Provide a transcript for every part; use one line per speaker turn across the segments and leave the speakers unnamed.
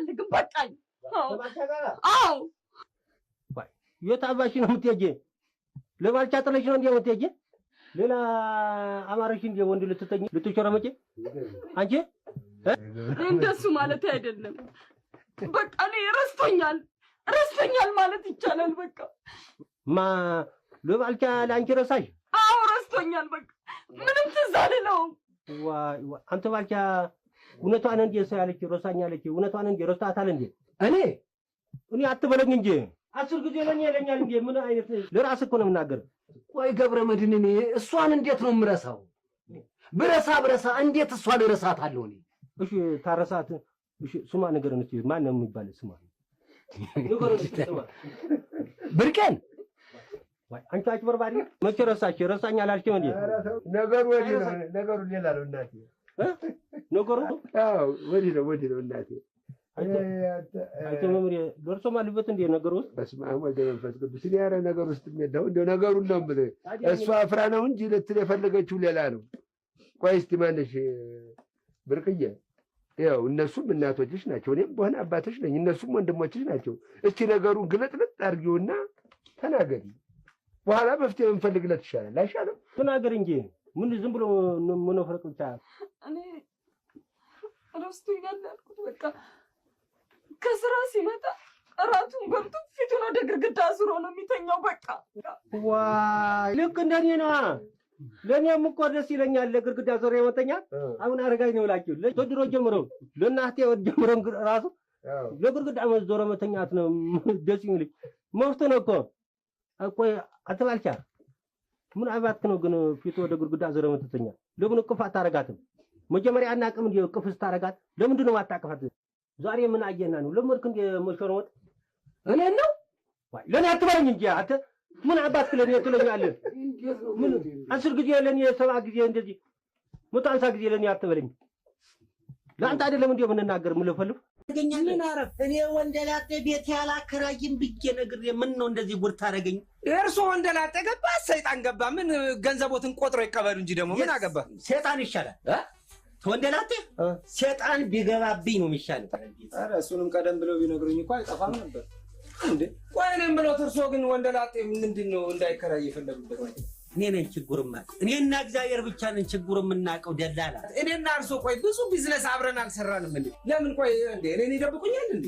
አልፈልግም። በቃኝ። አዎ።
የት አባሽ ነው የምትሄጂ? ለባልቻ ጥለሽ ነው እንዴ የምትሄጂ? ሌላ አማረሽ እንዴ ወንድ ልትተኝ ልትሸረመጪ አንቺ?
እንደሱ ማለት አይደለም። በቃ እኔ ረስቶኛል፣ ረስቶኛል ማለት ይቻላል። በቃ
ማ ለባልቻ ለአንቺ ረሳሽ?
አዎ ረስቶኛል። በቃ ምንም ትዝ አልለውም።
ዋይ ዋይ፣ አንተ ባልቻ እውነቷን እንዴ ሰው ያለች ረሳኛለች። እውነቷን እንዴ ረስታታል እንዴ? እኔ አትበለኝ እንጂ 10 ጊዜ ለኔ ይለኛል እንዴ? ምን አይነት ለራስህ እኮ ነው የምናገር።
ቆይ ገብረ መድህን፣ እኔ እሷን እንዴት ነው የምረሳው? ብረሳ ብረሳ እንዴት እሷን እረሳታለሁ እኔ?
እሺ ታረሳት። እሺ ስማ ንገረን እስኪ፣ ማን ነው የሚባል ስማ ንገረን እስኪ ስማ።
ብርቄን።
ወይ አንቺ አጭበርባሪ መቼ ረሳሽ? ረሳኝ አላልሽም እንዴ?
ነገሩ ወዲህ ነው፣ ነገሩ ሌላ ነው እናቴ።
ነገሩ?
አዎ ወዲህ ነው፣ ወዲህ ነው እናቴ።
አንተ መምሬ ደርሶ ማልበት እንዴ ነገሩ ውስጥ?
በስመ አብ ወወልድ ወመንፈስ ቅዱስ። እኔ ኧረ ነገር ውስጥ የለሁም። እንደው ነገሩን ነው የምልህ። እሷ አፍራ ነው እንጂ ልትል የፈለገችው ሌላ ነው። ቆይ እስኪ ማነሽ ብርቅዬ፣ ያው እነሱም እናቶችሽ ናቸው፣ እኔም በሆነ አባትሽ ነኝ፣ እነሱም ወንድሞችሽ ናቸው። እስኪ ነገሩን ግልጥልጥ አድርጊውና ተናገሪ። በኋላ መፍትሄ ብንፈልግለት ይሻላል አይሻልም?
ተናገር እንጂ ምን ዝም ብሎ መነፍረቅ ብቻ።
እኔ ረስቶኛል ያልኩት በቃ ከስራ ሲመጣ እራቱን በልቶ ፊቱን ወደ ግድግዳ አዙሮ ነው የሚተኛው። በቃ
ዋይ ልክ እንደኔ ነዋ። ለኔም እኮ ደስ ይለኛል ለግድግዳ ዞሮ የመተኛት። አሁን አረጋኝ ነው እላችሁ። ከድሮ ጀምሮ ለእናቴ ጀምሮ ራሱ ለግድግዳ ዞሮ መተኛት ነው ደስ የሚለኝ። መፍትሄ ነው እኮ። ቆይ አንተ ባልቻ ምን አባትክ ነው ግን ፊቱ ወደ ግድግዳ ዞሮ መተኛ? ለምን እቅፍ አታረጋትም? መጀመሪያ አናውቅም እንዴ እቅፍ ስታረጋት? ለምንድን ነው የማታቅፋት? ዛሬ ምን አየና ነው ለመድክ እንዴ መሸርሞጥ?
እኔን ነው?
ዋይ ለኔ አትበለኝ እንጂ አንተ ምን አባትክ ለኔ ትለኛለህ? ምን 10 ጊዜ ለኔ 7 ጊዜ እንደዚህ 150 ጊዜ ለኔ አትበለኝ። ለአንተ አይደለም እንዴ የምንናገር የምንለፈልፍ?
ምን አረፍ እኔ ወንደላጤ ቤት ያላከራይም ብዬ ነግሬ ምን ነው እንደዚህ ጉድ ታደርገኝ?
እርሶ ወንደላጤ ገባ ሰይጣን ገባ ምን ገንዘቦትን ቆጥሮ ይቀበሉ እንጂ ደግሞ ምን አገባ?
ሰይጣን ይሻላል። ወንደላጤ ሰይጣን ቢገባብኝ ነው የሚሻለው።
ኧረ እሱንም ቀደም ብለው ቢነግሩኝ እኮ አይጠፋም ነበር። እንዴ ቆይ እኔም ብለው እርሶ ግን ወንደላጤ ምንድነው እንዳይከራይ የፈለጉበት?
እኔ ነኝ ችግሩን የማውቀው። እኔና እግዚአብሔር ብቻ ነን ችግሩን የምናውቀው። ደላላ
እኔና እርሶ ቆይ ብዙ ቢዝነስ አብረን አልሰራንም እንዴ? ለምን ቆይ እንዴ እኔን ይደብቁኛል እንዴ?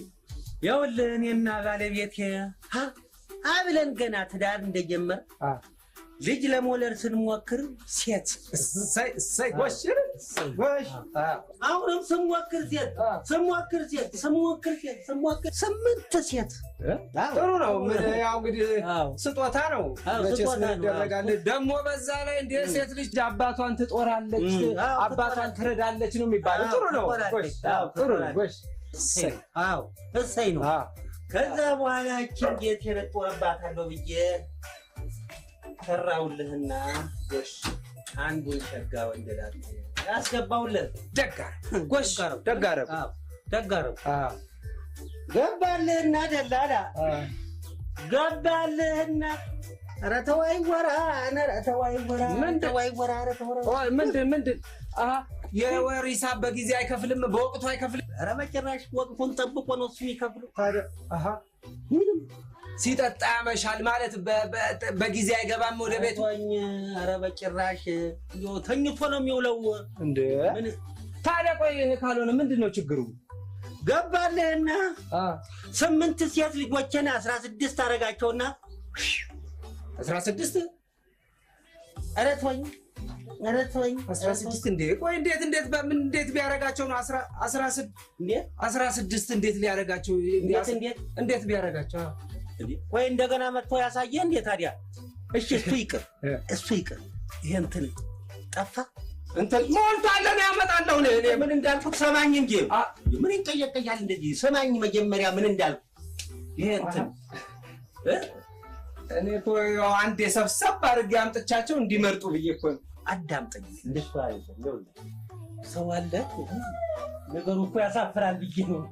ይኸውልህ እኔና ባለቤቴ አብለን ገና ትዳር እንደጀመር ልጅ ለመውለድ ስንሞክር ሴት
እሰይ እሰይ ጎሽ ጎሽ
አሁንም ስንሞክር ሴት ስንሞክር ሴት ስንሞክር ሴት ስንሞክር 8 ሴት።
ጥሩ ነው። ምን ያው እንግዲህ ስጦታ ነው። መቼስ
ስጦታ
ምን
ነው።
ይደረጋል? ደግሞ በዛ ላይ እንደ ሴት ልጅ አባቷን ትጦራለች፣ አባቷን ትረዳለች ነው የሚባለው። ጥሩ ነው።
ትጦራለች።
ጎሽ ጥሩ ነው። ጎሽ
እሰይ። አዎ እሰይ ነው። ከዛ በኋላ እቺን ጌቴን እጦርባታለሁ ብዬ ሰራሁልህና ጎሽ አንዱን ሸጋ ወንደላጤ ያስገባሁልህ።
ደግ አደረጉ። ጎሽ ደግ አደረጉ።
አዎ ደግ አደረጉ። ገባልህና ደላላ ገባልህና ኧረ ተው አይወራ፣ ኧረ ተው አይወራ፣ ኧረ ተው አይወራ፣ ኧረ ተው አይወራ።
ቆይ ምንድን ምንድን? አሃ የወር ሂሳብ በጊዜ አይከፍልም፣ በወቅቱ አይከፍልም።
ኧረ በጭራሽ ወቅቱን ጠብቆ ነው እሱ የሚከፍለው።
ታዲያ አሃ
ምንም
ሲጠጣ ያመሻል ማለት በጊዜ አይገባም ወደ ቤቱ።
ተኝ፣ ኧረ በጭራሽ እንደው ተኝቶ ነው የሚውለው።
እንዴ
ምን
ታዲያ ቆይ ይሄ ካልሆነ ምንድነው ችግሩ?
ገባልህና 8 ሴት ልጆችን 16 አደረጋቸውና
16?
ኧረ ተወኝ፣ ኧረ ተወኝ።
16 እንዴ? ቆይ እንዴት እንዴት በምን እንዴት ቢያረጋቸው ነው
እንዴ?
16 እንዴት ሊያረጋቸው?
እንዴት እንዴት?
እንዴት ቢያረጋቸው?
እንዴ? ቆይ እንደገና መጥቶ ያሳየ እንዴ ታዲያ? እሺ እሱ ይቅር፣ እሱ ይቅር። ይሄ እንትን ጠፋ።
እንትን ሞልቷል። እኔ አመጣለሁ። እኔ
ምን እንዳልኩት ሰማኝ እንጂ ምን ይንቀየቀያል እንደዚህ? ሰማኝ መጀመሪያ ምን እንዳልኩ። ይሄ እንትን እ?
እኔ እኮ ያው አንዴ ሰብሰብ አድርጌ አምጥቻቸው እንዲመርጡ ብዬ እኮ ነው።
አዳምጠኝ። እንደሱ አይደለም። ይኸውልህ ሰው አለ። ነገሩ እኮ ያሳፍራል ብዬ ነው።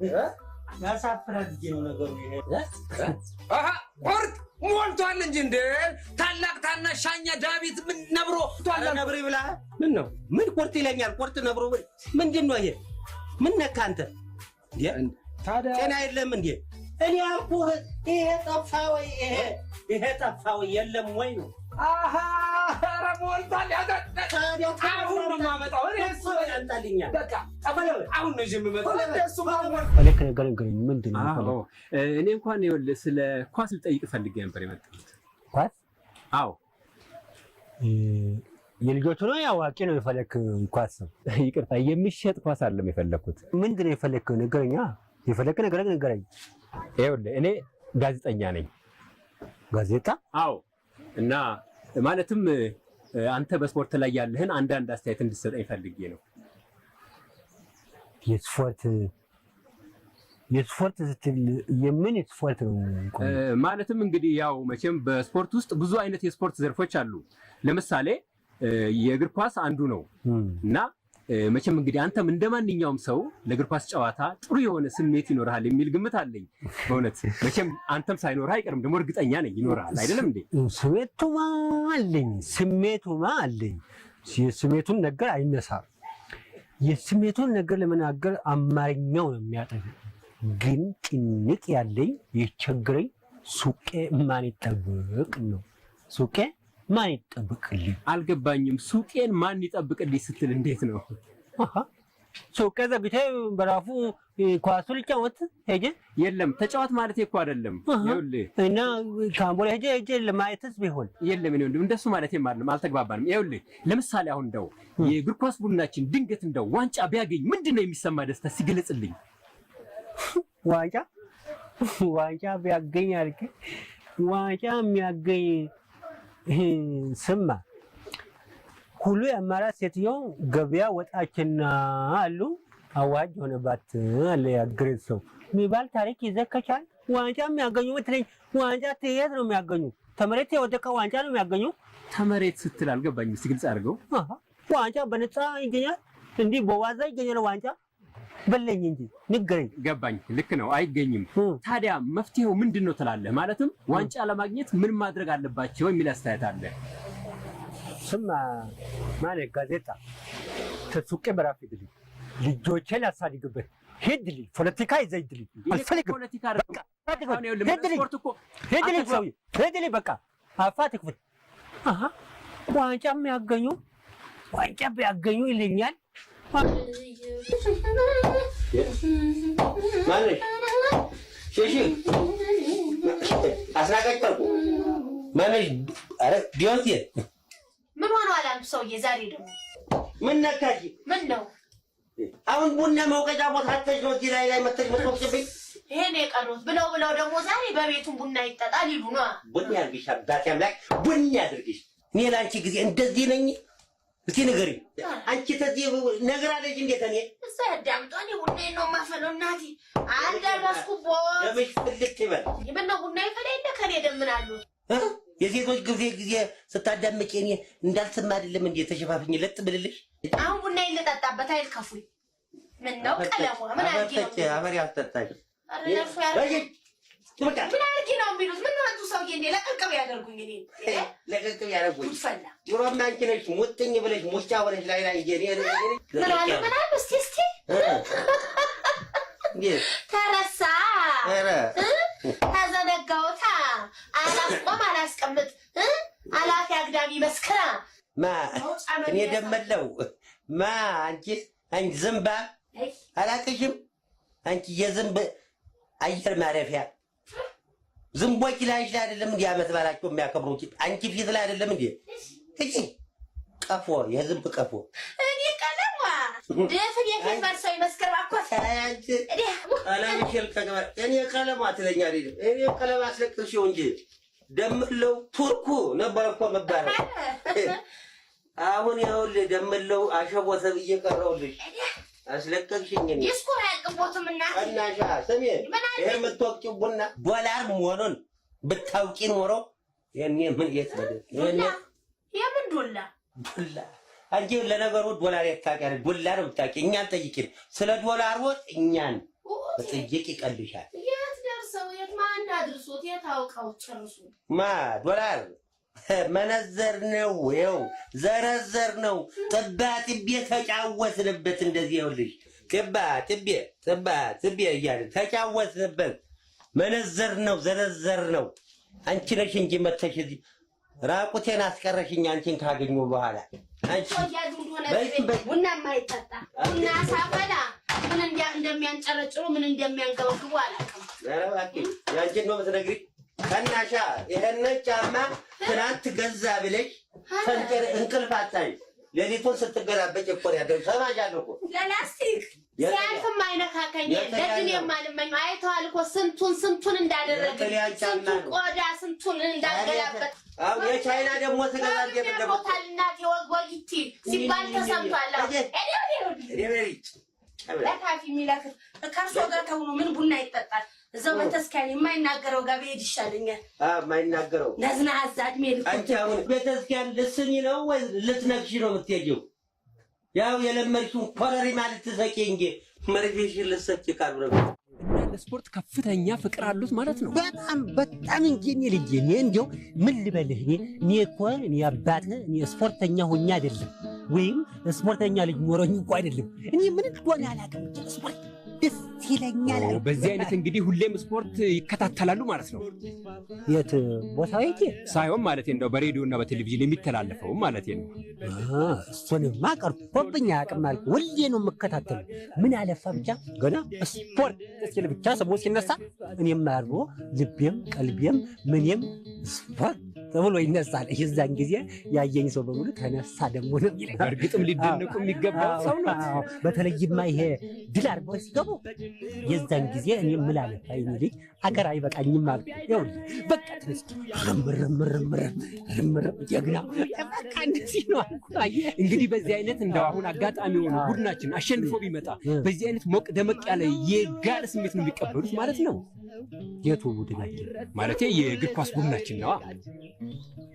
ያሳፍራል ብዬ ነው ነገሩ ይሄ።
አሃ ቁርጥ ሞልቷል እንጂ እንዴ! ታላቅ ታናሽ ሻኛ ዳዊት ምን ነብሮ
ኧረ ነብሮ ይብላ።
ምን ነው?
ምን ቁርጥ ይለኛል? ቁርጥ ነብሮ ምንድን ነው ይሄ? ምን ነካ አንተ? እንዴ?
ታዲያ
ጤና የለም እንዴ? እኔ አልኩህ ይሄ ጠፋ ወይ ይሄ ጠፋ ወይ የለም ወይ ነው።
አሃ ኧረ ሞልቷል። አሁን ነው የማመጣው። እኔ እሱ
ያምጣልኛል።
በቃ አሁን ነው ይዤ የምመጣው። እሱ
ልክ ነገር ንገረኝ። ምንድን ነው?
እኔ እንኳን ይኸውልህ ስለ ኳስ ልጠይቅ ፈልጌ ነበር የመጣሁት።
ኳስ?
አዎ።
የልጆቹ ነው ያዋቂ ነው የፈለክ ኳስ?
ይቅርታ የሚሸጥ ኳስ አይደለም የፈለኩት።
ምንድን ነው የፈለክ? ንገረኛ። የፈለክ ነገር ንገረኝ።
ይኸውልህ እኔ ጋዜጠኛ ነኝ።
ጋዜጣ?
አዎ። እና ማለትም አንተ በስፖርት ላይ ያለህን አንዳንድ አስተያየት እንድትሰጠኝ ፈልጌ ነው።
የስፖርት ስትል የምን ስፖርት ነው?
ማለትም እንግዲህ ያው መቼም በስፖርት ውስጥ ብዙ አይነት የስፖርት ዘርፎች አሉ። ለምሳሌ የእግር ኳስ አንዱ ነው። እና መቼም እንግዲህ አንተም እንደማንኛውም ሰው ለእግር ኳስ ጨዋታ ጥሩ የሆነ ስሜት ይኖርሃል የሚል ግምት አለኝ። በእውነት መቼም አንተም ሳይኖርህ አይቀርም፣ ደግሞ እርግጠኛ ነኝ ይኖርሃል። አይደለም እንዴ?
ስሜቱማ አለኝ፣ ስሜቱማ አለኝ። የስሜቱን ነገር አይነሳም። የስሜቱን ነገር ለመናገር አማርኛው ነው የሚያጠፍ። ግን ጭንቅ ያለኝ የቸግረኝ ሱቄ ማን ይጠብቅ ነው። ሱቄ ማን ይጠብቅልኝ?
አልገባኝም። ሱቄን ማን ይጠብቅልኝ ስትል እንዴት ነው?
ሱቄ ዘግቼ በራፉ ኳሱ ልጫወት ሄጄ
የለም ተጫወት ማለት እኮ አይደለም። ይኸውልህ
እና ካምቦላ ሄጄ ሄጄ ለማየትስ ቢሆን
የለም እኔ ወንድም እንደሱ ማለት አይደለም፣ አልተግባባንም። ይኸውልህ ለምሳሌ አሁን እንደው የእግር ኳስ ቡድናችን ድንገት እንደው ዋንጫ ቢያገኝ ምንድነው የሚሰማ ደስታ ሲገለጽልኝ?
ዋንጫ ዋንጫ ቢያገኝ አልክ። ዋንጫ የሚያገኝ ስማ ሁሉ የአማራ ሴትዮ ገበያ ወጣችና አሉ አዋጅ ሆነባት አለ ያገሬ ሰው የሚባል ታሪክ ይዘከቻል። ዋንጫ የሚያገኙ ብትለኝ ዋንጫ የት ነው የሚያገኙ? ተመሬት የወደቀ ዋንጫ ነው የሚያገኙ።
ተመሬት ስትል አልገባኝም። እስኪ ግልጽ አድርገው።
ዋንጫ በነፃ ይገኛል? እንዲህ በዋዛ ይገኛል ዋንጫ? በለኝ እንጂ ንገረኝ።
ገባኝ። ልክ ነው፣ አይገኝም። ታዲያ መፍትሄው ምንድን ነው ትላለህ? ማለትም ዋንጫ ለማግኘት ምን ማድረግ አለባቸው የሚል አስተያየት አለ።
ስማ ማለት ጋዜጣ ተሱቄ በራፍ ሂድልኝ፣ ልጆቼን ላሳድግበት ሂድልኝ፣ ፖለቲካ ይዘህ ሂድልኝ። አልፈልግም። ሂድልኝ፣ ሂድልኝ፣ ሰውዬ ሂድልኝ። በቃ አፋ ትክፍት። አሃ ዋንጫ የሚያገኙ ዋንጫ ቢያገኙ ይለኛል።
ማነሽ? ሽሺ አስናቀች ወርቁ ማነሽ? ኧረ ቢዮንሴ
ምን ሆነዋል አንቱ ሰውዬ? ዛሬ ደግሞ
ምን ነካሽ?
ምን ነው
አሁን ቡና መውቀጫ ቦታ አጥተሽ ነው እዚህ ላይ ላይ መተሽ የምትወቅጭብኝ?
ይሄን የቀሩት ብለው ብለው ደግሞ ዛሬ በቤቱን ቡና ይጠጣል ይሉ ነው።
ቡና ያድርግሽ አባቴ አምላክ፣ ቡና ያድርግሽ። እኔ ለአንቺ ጊዜ እንደዚህ ነኝ? እስቲ ንገሪኝ፣ አንቺ ተዚህ ነግራለች እንዴት? እኔ
እዛ ያዳምጧ። እኔ ቡናዬን ነው የማፈለው እናቴ። አልደረስኩቦት።
ደምሽ ፍልት ይበል።
ምነው ቡና ይፈላ የለ ከኔ ደም ምን አሉ?
የሴቶች ጊዜ ጊዜ ስታዳምጪ እኔ እንዳልሰማ አይደለም እንዴ ተሸፋፍኝ ለጥ ብልልሽ?
አሁን ቡናዬን ልጠጣበት አይልከፉኝ። ምነው ቀለሟ ምን አድርጊ ነው?
አፈር ያስጠጣሽ።
ኧረ ለእርሶ ያደርጉ ምን አድርጊ ነው የሚሉት? ምነው አንቱ ሰውዬ እንዴ ለቅቅብ ያደርጉኝ? እኔ
ለቅቅብ ያደርጉኝ።
ጉድ ፈላ።
ድሮም አንቺ ነሽ ሙጥኝ ብለሽ ሙጫ ሆነሽ ላይ ላይ እኔ
ምን አሉ ምን አሉ? እስቲ እስቲ ተረሳ ተዘነጋውታ። አላስቆም አላስቀምጥ አላፊ አግዳሚ መስክራ
ማ እኔ ደመለው ማ አንቺ አንቺ ዝንባ አላቅሽም። አንቺ የዝንብ አየር ማረፊያ ዝንቦች ላይሽ ላይ አይደለም እንዴ አመት በዓላቸው የሚያከብሩት? አንቺ ፊት ላይ አይደለም እንዴ? እጂ ቀፎ የዝንብ ቀፎ
እኔ ቀለሟ ድፍን የፊት መርሰው ይመስክር እባክዎት።
አንቺ ቀለምሽ ይልቀቅ። እኔ ቀለሟ ትለኛለች። እኔ ቀለም አስለቅሽው እንጂ ደምለው ቱርኩ ነበር እኮ መባለው። አሁን ይኸውልህ ደምለው አሸቦ ተብዬ ቀረሁልሽ። አስለቀቅሽኝ። እኔ
ዲስኩር አያልቅቦትም እናቴ።
ቀናሻ ስሚ፣ ይሄ የምትወቅጪው ቡና ዶላር መሆኑን ብታውቂ ኖሮ ይሄኔ ምን የት
ዱላ? የምን ዱላ?
ዱላ አንቺ ለነገሩ ዶላር የት ታውቂያለሽ? ዱላ ነው የምታውቂ። እኛን ጠይቂን ስለ ዶላር ወጥ እኛን መጠየቅ ይቀልሻል።
የት ደርሰው የት ማን አድርሶት የት አውቀው ጨርሱ?
ማ ዶላር መነዘር ነው፣ ይኸው ዘረዘር ነው። ጥባ ጥቤ ተጫወትንበት። እንደዚህ ይኸውልሽ ጥባ ጥቤ ጥባ ጥቤ እያልን ተጫወትንበት። መነዘር ነው ዘረዘር ነው። አንቺ ነሽ እንጂ መተሽ እዚህ ራቁቴን አስቀረሽኝ። አንቺን ካገኘሁ በኋላ አንቺ
እያሉ እንደሆነ ቡና የማይጠጣ ቡና ሳፈላ ምን እንደሚያንጨረጭሩ ምን እንደሚያንገበግቡ አላውቅም።
ኧረ እባክሽ ያንቺን ነው የምትነግሪኝ? ከናሻ ይሄንን ጫማ ትናንት ገዛ ብለሽ ፈንጨር እንቅልፍ አጣሽ። ሌሊቱን ስትገላበጭ እኮ ነው ያደረግሽ። ሰማሻለሁ እኮ
ለላስቲክ ሲያልፍም አይነካከኝ ለድን የማልመኘው አይተዋል እኮ ስንቱን ስንቱን እንዳደረገ ስንቱን ቆዳ ስንቱን እንዳገላበጥ።
አሁን የቻይና ደግሞ ስገዛ እንዴት
እንደሞታል እናቴ ወግ ወጊቲ ሲባል ተሰምቷል። ለካፊ የሚላክ ከእርሶ ጋር ተውኖ ምን ቡና ይጠጣል? እዛው ቤተክርስቲያን የማይናገረው ጋር ብሄድ ይሻለኛል።
የማይናገረው
ነዝናዛ እድሜ ልኩ።
አንቺ አሁን ቤተክርስቲያን ልትስሚ ነው ወይ ልትነግሺ ነው የምትሄጂው? ያው የለመድሽውን ኮረሪማ ልትሰቂ እንጂ መርፌሽን ልትሰጪ ካልሆነ
እና ለስፖርት ከፍተኛ ፍቅር አሉት ማለት ነው።
በጣም በጣም እንጂ እኔ ልጄ፣ እኔ እንዲያው ምን ልበልህ፣ እኔ እኮ እኔ አባትህ እኔ ስፖርተኛ ሆኜ አይደለም ወይም ስፖርተኛ ልጅ ኖረኝ እኮ አይደለም። እኔ ምን እንደሆነ አላውቅም፣ ብቻ ስፖርት ደስ ይለኛል።
በዚህ አይነት እንግዲህ ሁሌም ስፖርት ይከታተላሉ ማለት ነው።
የት ቦታ ሄጄ
ሳይሆን ማለት እንደው በሬዲዮ እና በቴሌቪዥን የሚተላለፈው ማለት ነው።
እሱንማ ቀርቶብኝ አያውቅም አልኩህ። ሁሌ ነው የምከታተለው። ምን አለፋ ብቻ ገና ስፖርት ሲል ብቻ ስሙ ሲነሳ እኔም አድሮ ልቤም ቀልቤም ምኔም ስፖርት ተብሎ ይነሳል። የዛን ጊዜ ያየኝ ሰው በሙሉ ተነሳ ደግሞ ነው የሚለኝ።
በእርግጥም ሊደነቁ የሚገባው ሰው ነው።
በተለይማ ይሄ ድል አድርገው ሲገቡ የዛን ጊዜ እኔ ምን አለፋ የኔ ልጅ አገር አይበቃኝም አልኩ። ይኸውልህ በቃ ተነስቼ ርም ርም ርም ርም ርም ርም ጀግና በቃ እንደዚህ ነው አልኩ። አየህ
እንግዲህ በዚህ አይነት እንደው አሁን አጋጣሚ ሆኖ ቡድናችን አሸንፎ ቢመጣ በዚህ አይነት ሞቅ ደመቅ ያለ የጋለ ስሜት ነው የሚቀበሉት ማለት ነው።
የቱ ቡድናችን?
ማለቴ የእግር ኳስ ቡድናችን ነዋ።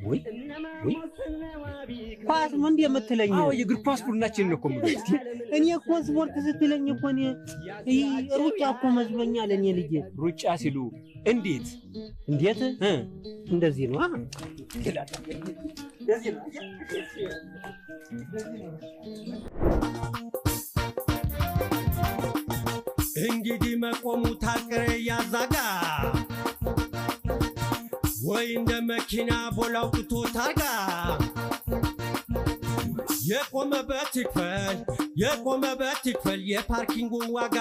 ወይ ወይ ኳስ ነው እንዴ የምትለኝ?
አዎ የእግር ኳስ ቡድናችን ነው እኮ የምልህ።
እኔ እኮ ስፖርት ስትለኝ እኮ እኔ ሩጫ እኮ መስሎኛል። እኔ ልጄ
ሩጫ ሲሉ እንዴት
እንዴት እንደዚህ ነው እንደዚህ ነው።
እንግዲህ መቆሙ ታቅረ ያዛጋ ወይ እንደ መኪና ቦላውጥቶ ታርጋ የቆመበት ይክፈል የቆመበት ይክፈል የ parking ኡን ዋጋ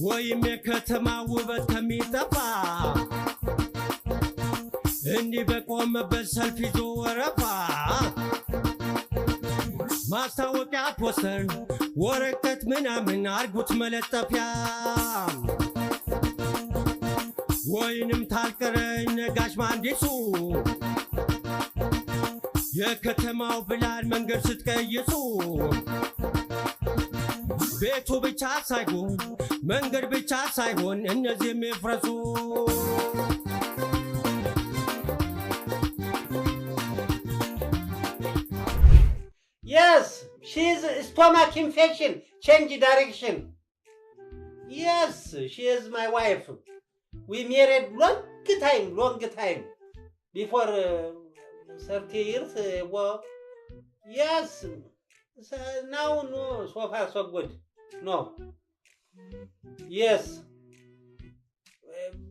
ወይም የከተማ ውበት ከሚጠፋ እንዲህ በቆመበት ሰልፍ ይዞ ወረፋ ማስታወቂያ ፖስተር ወረቀት ምናምን አርጉት መለጠፊያ ወይንም ታልቀረኝ ነጋሽ መሐንዲሱ የከተማው ፕላን መንገድ ስትቀይሱ ቤቱ ብቻ ሳይሆን መንገድ ብቻ ሳይሆን እነዚህም ይፍረሱ።
Yes, she's stomach infection. Change direction. Yes, she is my wife. We married long time, long time. Before 30 years ago. Yes. So now, no, so far so good. No. Yes.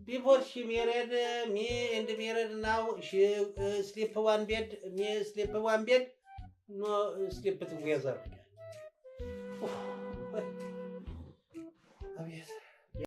Before she married me and married now, she sleep one bed, me sleep one bed. No, sleep together.